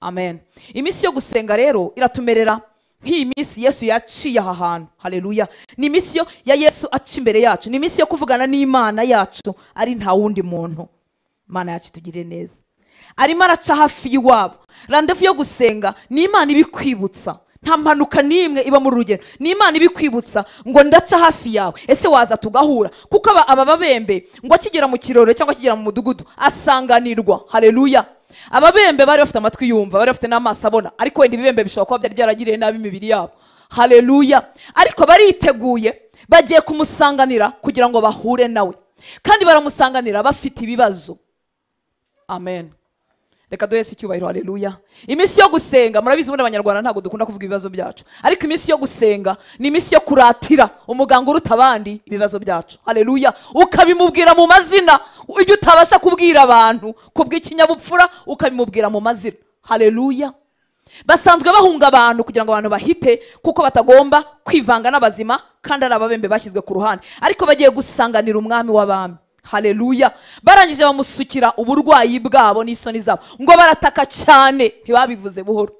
Amen. Iminsi yo gusenga rero iratumerera nk'iyi minsi Yesu yaciye aha hantu. Haleluya. Ni iminsi ya Yesu aca imbere yacu, ni iminsi yo kuvugana n'Imana yacu ari nta wundi muntu. Imana yacu tugire neza. Arimo araca hafi y'iwabo. Randevu yo gusenga ni Imana ibikwibutsa. Nta mpanuka n'imwe iba muri rugendo, ni Imana ibikwibutsa ngo ndaca hafi yawe, ese waza tugahura. Kuko aba babembe ngo akigera mu kirorero cyangwa akigera mu mudugudu asanganirwa. Haleluya. Ababembe bari bafite amatwi yumva, bari bafite n'amaso abona, ariko wenda ibibembe bishobora kuba byari byaragiriye nabi imibiri yabo. Haleluya. Ariko bariteguye, bagiye kumusanganira kugira ngo bahure nawe, kandi baramusanganira bafite ibibazo. Amen. Reka duhe Yesu icyubahiro. Haleluya. Iminsi yo gusenga, murabizi ubundi Abanyarwanda ntabwo dukunda kuvuga ibibazo byacu, ariko iminsi yo gusenga ni iminsi yo kuratira umuganga uruta abandi ibibazo byacu. Haleluya. Ukabimubwira mu mazina, ibyo utabasha kubwira abantu kubw'ikinyabupfura ukabimubwira mu mazina. Haleluya. Basanzwe bahunga abantu kugira ngo abantu bahite, kuko batagomba kwivanga n'abazima kandi ari ababembe bashyizwe ku ruhande, ariko bagiye gusanganira umwami w'abami. Haleluya. Barangije bamusukira uburwayi bwabo n'isoni zabo, ngo barataka cyane, ntibabivuze buhoro.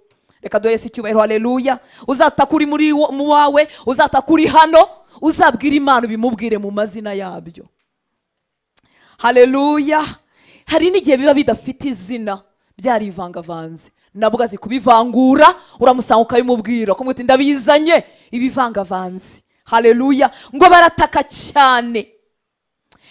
Reka duhe Yesu icyubahiro. Haleluya. Uzataka uri muri mu wawe, uzataka uri hano, uzabwira Imana ubimubwire mu mazina yabyo. Haleluya. Hari n'igihe biba bidafite izina, byarivangavanze, nabwo azi kubivangura, uramusanga ukabimubwira, ukamubwira uti ndabizanye ibivangavanze. Haleluya. Ngo barataka cyane,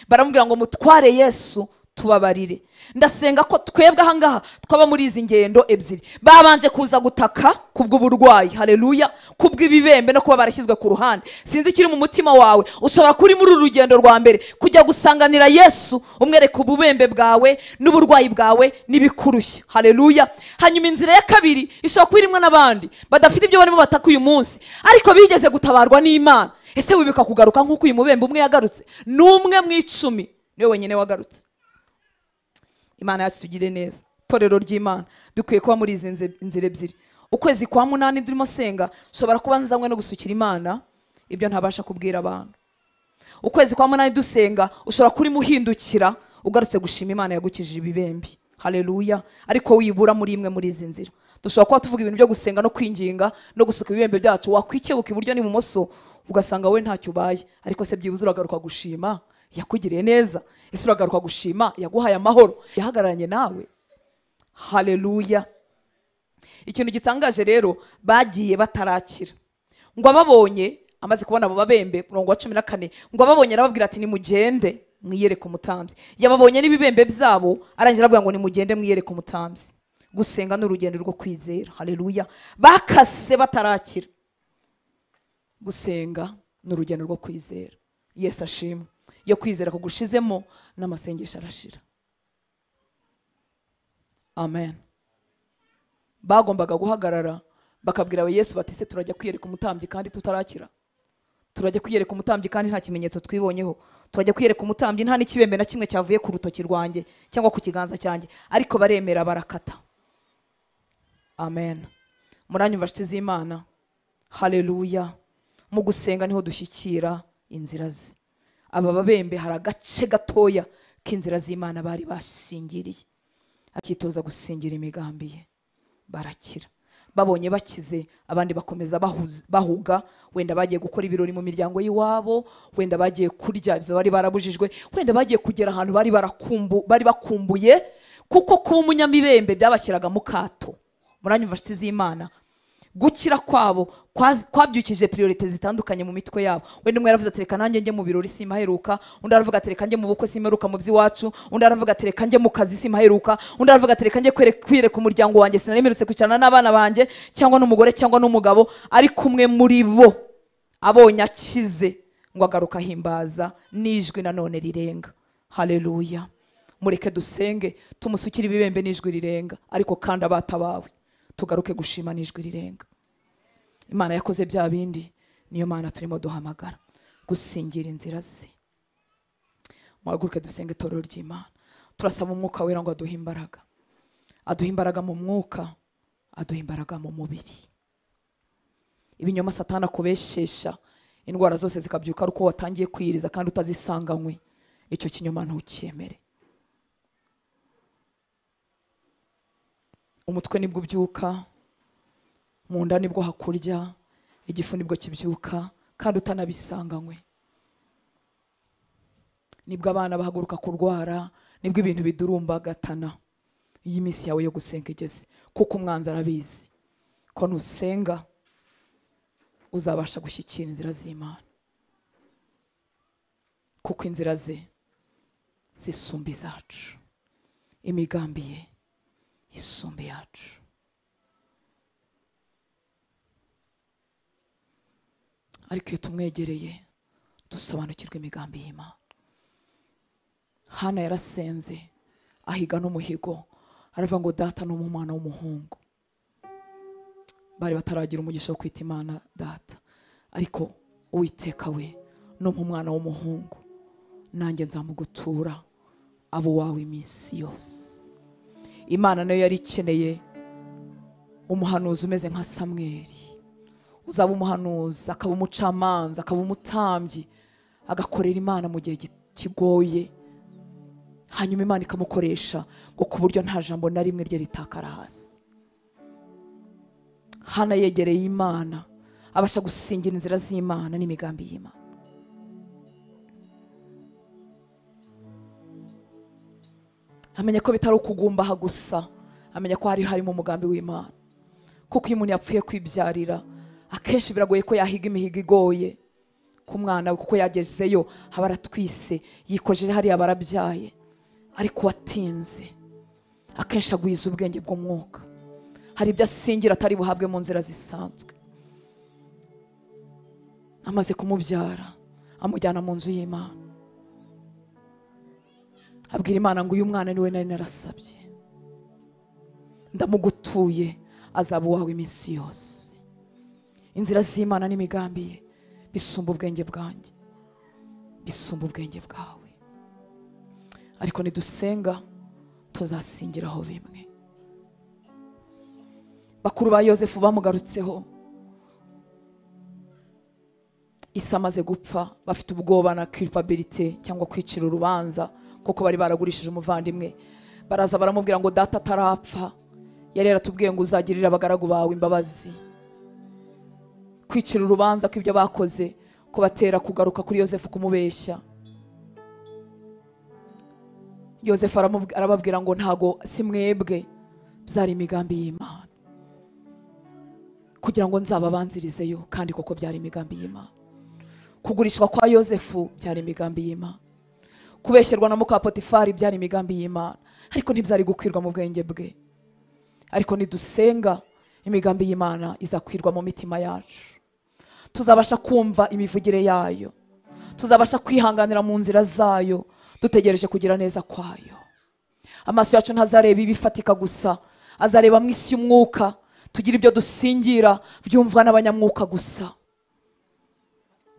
baramubwira ngo mutware Yesu tubabarire. Ndasenga ko twebwe aha ngaha twaba muri izi ngendo ebyiri. Babanje kuza gutaka kubw'uburwayi, haleluya, kubw'ibibembe no kuba barashyizwe ku ruhande. Sinzi ikiri mu mutima wawe, ushobora kuri muri uru rugendo rwa mbere kujya gusanganira Yesu, umwereka ububembe bwawe n'uburwayi bwawe n'ibikurushya. Haleluya. Hanyuma inzira ya kabiri ishobora kuba irimo n'abandi badafite ibyo barimo bataka uyu munsi, ariko bigeze gutabarwa n'Imana. Ese wibuka kugaruka nk'uko uyu mubembe umwe yagarutse? N'umwe mu 10 niwe wenyine wagarutse. Imana yacu tugire neza. Torero ry'Imana, dukwiye kuba muri izi nzira ebyiri. Ukwezi kwa 8 ndimo senga, nshobora kuba nzanywe no gusukira Imana ibyo ntabasha kubwira abantu. Ukwezi kwa 8 dusenga, ushobora kuri muhindukira ugarutse gushima Imana yagukijije ibibembe. Haleluya. Ariko wibura muri imwe muri izi nzira. Dushobora kuba tuvuga ibintu byo gusenga no kwinginga no gusuka ibibembe byacu, wakwikebuka iburyo n'ibumoso ugasanga we ntacyo ubaye, ariko se byibuze uragaruka gushima yakugiriye neza. Ese uragaruka gushima yaguhaye amahoro, yahagararanye nawe. Haleluya. Ikintu gitangaje rero, bagiye batarakira. Ngo ababonye, amaze kubona abo babembe, murongo wa 14, ngo ababonye arababwira ati nimugende mwiyereke umutambyi. Yababonye n'ibibembe byabo, arangira aravuga ngo nimugende mwiyereke umutambyi. Gusenga ni urugendo rwo kwizera. Haleluya. Bakase batarakira. Gusenga ni urugendo rwo kwizera. Yesu ashimwe. Iyo kwizera kugushizemo n'amasengesho arashira. Amen. Bagombaga guhagarara bakabwira Yesu bati se turajya kwiyereka umutambyi kandi tutarakira, turajya kwiyereka umutambyi kandi nta kimenyetso twibonyeho, turajya kwiyereka umutambyi nta n'ikibembe na kimwe cyavuye ku rutoki rwanjye cyangwa ku kiganza cyanjye. Ariko baremera barakata. Amen. Muranyumva nshuti z'Imana? Haleluya. Mu gusenga niho dushyikira inzira ze. Aba babembe hari agace gatoya k'inzira z'Imana bari basingiriye. Akitoza gusingira imigambi ye, barakira. Babonye bakize, abandi bakomeza bahuga, wenda bagiye gukora ibirori mu miryango y'iwabo, wenda bagiye kurya ibyo bari barabujijwe, wenda bagiye kugera ahantu bari bakumbuye, kuko kuba umunyamibembe byabashyiraga mu kato. Muranyumva nshuti z'Imana? Gukira kwabo kwabyukije priorite zitandukanye mu mitwe yabo. Wenda umwe aravuze ati reka nanjye njye mu birori simpaheruka, undi aravuga ati reka njye mu bukwe simpaheruka mu by'iwacu, undi aravuga ati reka njye mu kazi simpaheruka, undi aravuga ati reka njye kwiyereka umuryango wanjye sinaremerutse kwicarana n'abana banjye cyangwa n'umugore cyangwa n'umugabo. Ariko umwe muri bo abonye akize ngo agaruka ahimbaza n'ijwi nanone rirenga. Haleluya. Mureke dusenge tumusukire ibibembe n'ijwi rirenga, ariko kandi abatabawe tugaruke gushima n'ijwi rirenga. Imana yakoze bya bindi, niyo Mana turimo duhamagara gusingira inzira ze. Muhaguruke dusenge itorero ry'Imana. Turasaba umwuka wera ngo aduhe imbaraga, aduhe imbaraga mu mwuka, aduhe imbaraga mu mubiri. Ibinyoma Satani akubeshesha, indwara zose zikabyuka ari uko watangiye kwiyiriza kandi utazisanganywe, icyo kinyoma ntucyemere. Umutwe nibwo ubyuka, mu nda nibwo hakurya, igifu nibwo kibyuka kandi utanabisanganywe. Nibwo abana bahaguruka kurwara, nibwo ibintu bidurumbagatana. Iyi minsi yawe yo gusenga igeze, kuko umwanzi arabizi ko nusenga uzabasha gushyikira inzira z'Imana, kuko inzira ze zisumba izacu, imigambi ye isumba yacu. Ariko iyo tumwegereye dusobanukirwa imigambi y'Imana. Hana yarasenze ahiga n'umuhigo, aravuga ngo data ni umwana w'umuhungu. Bari bataragira umugisha wo kwita Imana data, ariko Uwiteka we ni umwana w'umuhungu, nanjye nzamugutura abo wawe iminsi yose. Imana nayo yari ikeneye umuhanuzi umeze nka Samweli, uzaba umuhanuzi akaba umucamanza akaba umutambyi, agakorera Imana mu gihe kigoye, hanyuma Imana ikamukoresha ngo ku buryo nta jambo na rimwe rye ritakara hasi. Hana yegereye Imana, abasha gusingira inzira z'Imana n'imigambi y'Imana. Amenya ko bitari ukugumbaha gusa, amenya ko hari harimo umugambi w'Imana. Kuko iyo umuntu yapfuye kwibyarira, akenshi biragoye ko yahiga imihigo igoye ku mwana we, kuko yagezeyo haba aratwise, yikojeje hariya barabyaye. Ariko watinze akenshi agwiza ubwenge bw'umwuka, hari ibyo asingira atari buhabwe mu nzira zisanzwe. Amaze kumubyara amujyana mu nzu y'Imana, abwira Imana ngo uyu mwana niwe nari narasabye, ndamugutuye, azaba uwawe iminsi yose. Inzira z'Imana n'imigambi ye bisumba ubwenge bwanjye, bisumba ubwenge bwawe. Ariko nidusenga tuzasingiraho bimwe. Bakuru ba Yosefu bamugarutseho, Isa amaze gupfa, bafite ubwoba na culpabilité cyangwa kwicira urubanza, kuko bari baragurishije umuvandimwe. Baraza baramubwira ngo data atarapfa yari yaratubwiye ngo uzagirira abagaragu bawe imbabazi. Kwicira urubanza kw'ibyo bakoze kubatera kugaruka kuri Yosefu kumubeshya. Yosefu arababwira ngo ntago si mwebwe, byari imigambi y'Imana. Kugira ngo nzababanzirizeyo. Kandi koko byari imigambi y'Imana. Kugurishwa kwa Yosefu byari imigambi y'Imana. Kubeshyerwa na muka Potifari byari imigambi y'Imana, ariko ntibyari gukwirwa mu bwenge bwe. Ariko nidusenga, imigambi y'Imana izakwirwa mu mitima yacu. Tuzabasha kumva imivugire yayo, tuzabasha kwihanganira mu nzira zayo, dutegereje kugira neza kwayo. Amaso yacu ntazareba ibifatika gusa, azareba mu isi y'umwuka. Tugira ibyo dusingira byumvwa n'abanyamwuka gusa.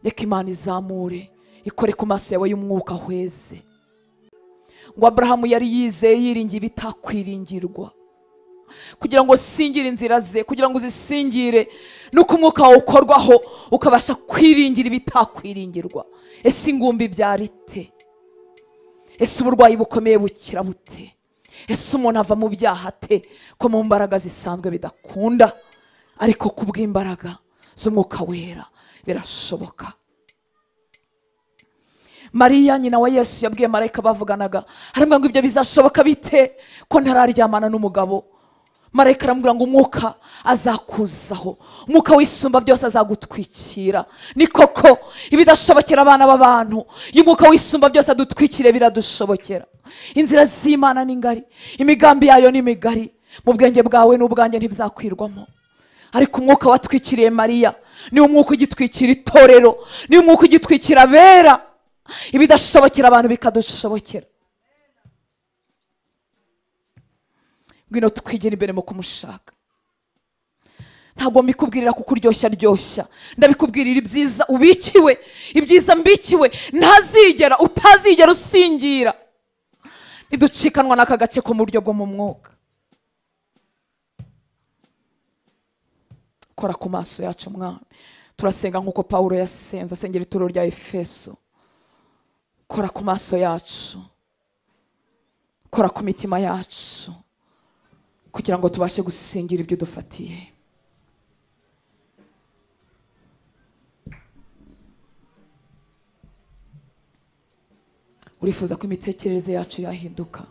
Reka Imana izamure, ikore ku maso yawe y'umwuka hweze. Ngo Abrahamu yari yizeye, yiringiye ibitakwiringirwa. Kugira ngo singire inzira ze, kugira ngo uzisingire, nuko umwuka wawe ukorwaho ukabasha kwiringira ibitakwiringirwa. Ese ingumbi byarite? Ese uburwayi bukomeye bukira bute? Ese umuntu ava mu byaha ate ko mu mbaraga zisanzwe bidakunda, ariko kubw'imbaraga z'umwuka wera birashoboka? Mariya nyina wa Yesu yabwiye marayika bavuganaga, aramubwira ngo ibyo bizashoboka bite ko ntararyamana n'umugabo? Marayika aramubwira ngo umwuka azakuzaho, umwuka w'isumba byose azagutwikira. Ni koko ibidashobokera abana b'abantu, iyo umwuka w'isumba byose adutwikire biradushobokera. Inzira z'Imana ni ngari, imigambi yayo ni migari, mu bwenge bwawe n'ubwanjye ntibizakwirwamo. Ariko umwuka watwikiriye Mariya ni umwuka ugitwikira itorero, ni umwuka ugitwikira abera. Ibidashobokera abantu bikadushobokera. Ngwino twigire imbere mu kumushaka. Ntabwo mbikubwirira kuko uryoshya ryoshya, ndabikubwirira ibyiza ubikiwe, ibyiza mbikiwe ntazigera utazigera usingira. Niducikanwa n'aka gace ko mu buryo bwo mu mwuka. Kora ku maso yacu Mwami. Turasenga nk'uko Pawulo yasenze asengera ituro rya Efeso. Kora ku maso yacu, kora ku mitima yacu, kugira ngo tubashe gusingira ibyo dufatiye. Urifuza ko imitekerereze yacu yahinduka,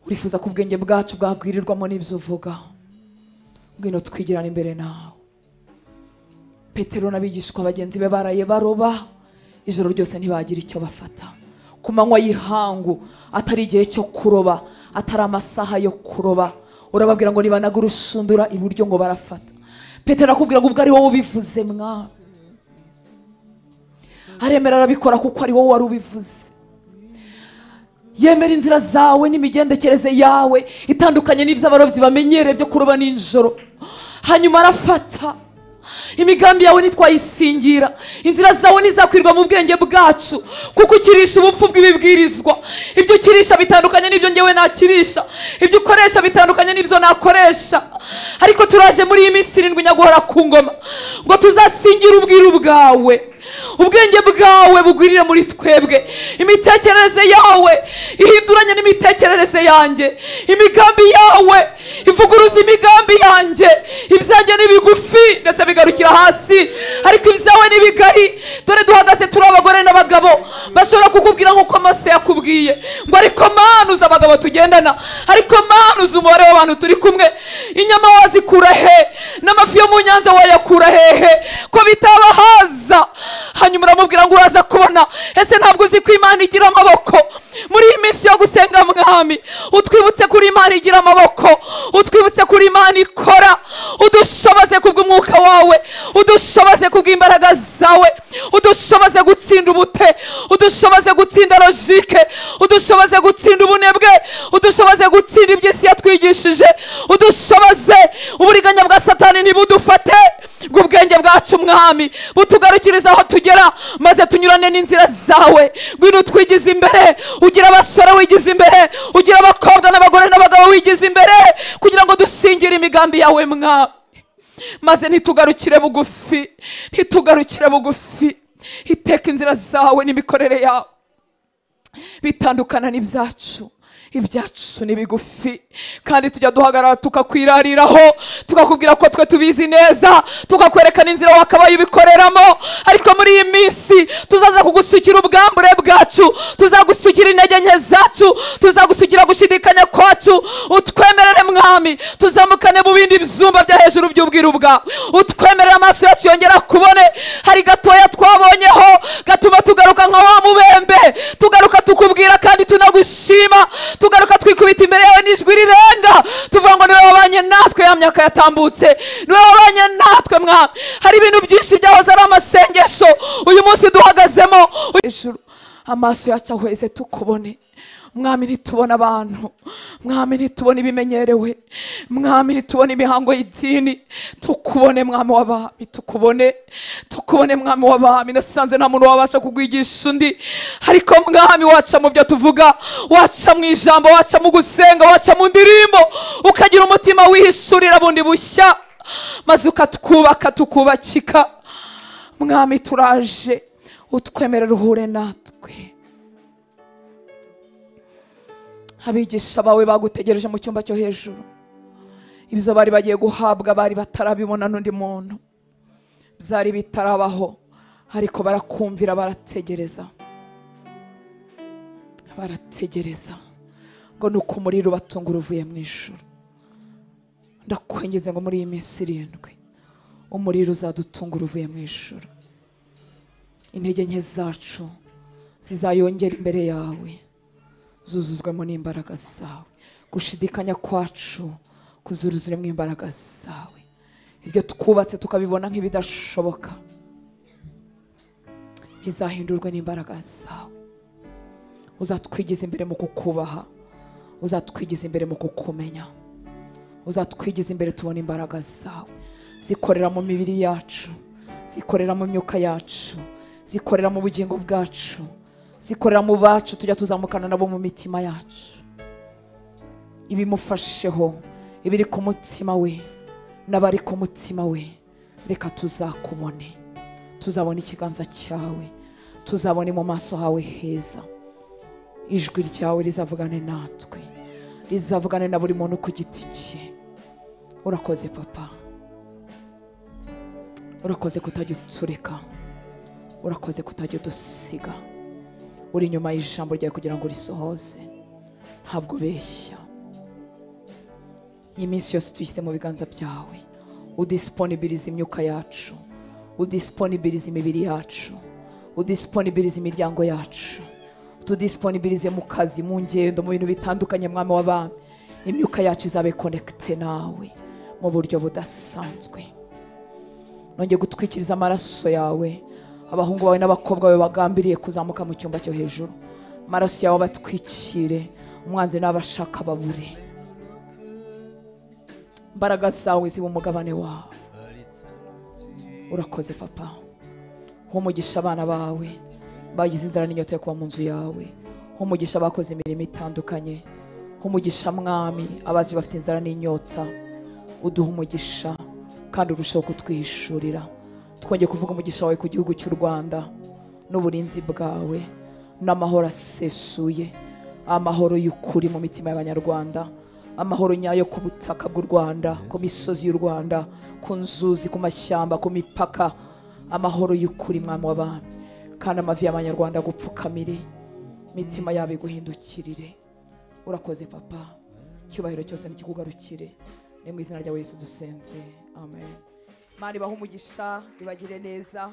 urifuza ko ubwenge bwacu bwagwirirwamo n'ibyo uvuga. Ngwino twigirane imbere nawe. Petero n'abigishwa bagenzi be baraye baroba ijoro ryose ntibagira icyo bafata. Ku manywa y'ihangu, atari igihe cyo kuroba, atari amasaha yo kuroba, urababwira ngo nibanaga urushundura iburyo ngo barafata. Petero akubwira ngo ubwo ari wowe ubivuze Mwami. Aremera arabikora kuko ari wowe wari ubivuze. Yemera inzira zawe n'imigendekereze yawe itandukanye n'iby'abarobyi bamenyereye byo kuroba nijoro. Hanyuma arafata. Imigambi yawe nitwayisingira, inzira zawe nizakwirwa mu bwenge bwacu, kuko ukirisha ubupfu bw'ibibwirizwa. Ibyo ukirisha bitandukanye n'ibyo ngewe nakirisha, ibyo ukoresha bitandukanye n'ibyo nakoresha. Ariko turaje muri iyi minsi irindwi nyaguhora ku ngoma ngo tuzasingira ubwiru bwawe. Ubwenge bwawe bugwirire muri twebwe, imitekerereze yawe ihinduranye n'imitekerereze yanjye, imigambi yawe ivuguruza imigambi yanjye. Ibyanjye ni bigufi ndetse bigarukira hasi, ariko ibyawe ni bigari. Dore duhagaze turi abagore n'abagabo bashobora kukubwira nk'uko Mose yakubwiye ngo ariko Mana uzi abagabo tugendana, ariko Mana uzi umubare w'abantu turi kumwe. Inyama wazikura he? N'amafi yo mu nyanja wayakura hehe ko bitabahaza? Hanyuma uramubwira ngo uraza kubona. Ese ntabwo uzi ko Imana igira amaboko? Muri iyi minsi yo gusenga Mwami, utwibutse kuri Imana igira amaboko, utwibutse kuri Imana ikora. Udushoboze kubw'umwuka wawe, udushoboze kubw'imbaraga zawe, udushoboze gutsinda ubute, udushoboze gutsinda logique, udushoboze gutsinda ubunebwe, udushoboze gutsinda iby'isi yatwigishije, udushoboze uburiganya bwa Satani ntibudufate. Ngo ubwenge bwacu Mwami butugarukiriza aho tugera, maze tunyurane n'inzira zawe. Ngwino twigize imbere, ugira abasore wigize imbere, ugira abakobwa n'abagore n'abagabo wigize imbere, kugira ngo dusingire imigambi yawe Mwami. Maze ntitugarukire bugufi, ntitugarukire bugufi. Iteka inzira zawe n'imikorere yawe bitandukana n'ibyacu. Ibyacu ni bigufi kandi tujya duhagarara tukakwirariraho, tukakubwira ko twe tubizi neza, tukakwerekana inzira wakabaye ubikoreramo. Ariko muri iyi minsi tuzaza kugusukira ubwambure bwacu, tuzagusukira intege nke zacu, tuzagusukira gushidikanya kwacu. Utwemerere Mwami tuzamukane mu bindi byumba bya hejuru by'ubwiru bwawe, utwemerere amaso yacu yongera kubone. Hari gatoya twabonyeho gatuma tugaruka nka wa mubembe, tugaruka tukubwira kandi tunagushima, tugaruka twikubita imbere yawe n'ijwi rirenga, tuvuga ngo niwe wabanye natwe ya myaka yatambutse, niwe wabanye natwe Mwami. Hari ibintu byinshi byahoze ari amasengesho uyu munsi duhagazemo hejuru, amaso yacu ahweze tukubone Mwami. Ntitubona abantu Mwami, ntitubona ibimenyerewe Mwami, ntitubona imihango y'idini, tukubone Mwami w'abami, tukubone, tukubone Mwami w'abami. Nasanze nta muntu wabasha kugwigisha undi, ariko Mwami waca mu byo tuvuga, waca mu ijambo, waca mu gusenga, waca mu ndirimbo, ukagira umutima wihishurira bundi bushya, maze ukatwubaka tukubakika. Mwami turaje, utwemerere uhure natwe. Abigisha bawe bagutegereje mu cyumba cyo hejuru, ibyo bari bagiye guhabwa bari batarabibona n'undi muntu, byari bitarabaho, ariko barakumvira, barategereza, barategereza ngo nuko umuriro ubatungura uvuye mu ijuru. Ndakwinginze ngo muri iyi minsi 7 umuriro uzadutungura uvuye mu ijuru. Intege nke zacu zizayongera imbere yawe, zuzuzwemo n'imbaraga zawe. Gushidikanya kwacu kuzuruzuremo imbaraga zawe. Ibyo twubatse tukabibona nk'ibidashoboka bizahindurwe n'imbaraga zawe. Uzatwigiza imbere mu kukubaha, uzatwigiza imbere mu kukumenya, uzatwigiza imbere tubona imbaraga zawe zikorera mu mibiri yacu, zikorera mu myuka yacu, zikorera mu bugingo bwacu, zikorera mu bacu tujya tuzamukana nabo mu mitima yacu. Ibimufasheho, ibiri ku mutima we n'abari ku mutima we, reka tuzakubone, tuzabona ikiganza cyawe, tuzabone mu maso hawe heza. Ijwi ryawe rizavugane natwe, rizavugane na buri muntu ku giti cye. Urakoze Papa, urakoze kutajya utureka, urakoze kutajya udusiga. Uri inyuma y'ijambo ryawe kugira ngo urisohoze, ntabwo ubeshya. Iyi minsi yose tuyishyize mu biganza byawe, udisiponibiriza imyuka yacu, udisiponibiriza imibiri yacu, udisiponibiriza imiryango yacu, tudisiponibirize mu kazi, mu ngendo, mu bintu bitandukanye. Mwami w'abami, imyuka yacu izabe konekite nawe mu buryo budasanzwe. Nongeye gutwikiriza amaraso yawe abahungu bawe n'abakobwa bawe bagambiriye kuzamuka mu cyumba cyo hejuru. Amaraso yawe abatwikire, umwanzi n'abashaka babure. Imbaraga zawe zibe umugabane wawe. Urakoze Papa, umugisha abana bawe bagize inzara n'inyota yo kuba mu nzu yawe, umugisha abakoze imirimo itandukanye, umugisha Mwami abazi bafite inzara n'inyota, uduha umugisha kandi urushaho kutwihishurira. Twongeye kuvuga umugisha wawe ku gihugu cy'u Rwanda n'uburinzi bwawe n'amahoro asesuye, amahoro y'ukuri mu mitima y'Abanyarwanda, amahoro nyayo ku butaka bw'u Rwanda, ku misozi y'u Rwanda, ku nzuzi, ku mashyamba, ku mipaka, amahoro y'ukuri Mwami w'abami. Kandi amavi y'Abanyarwanda gupfukamire, mitima yabo iguhindukirire. Urakoze Papa, icyubahiro cyose nikikugarukire. Ni mu izina rya Yesu dusenze, amen. Imana ibahe umugisha, ibagire neza.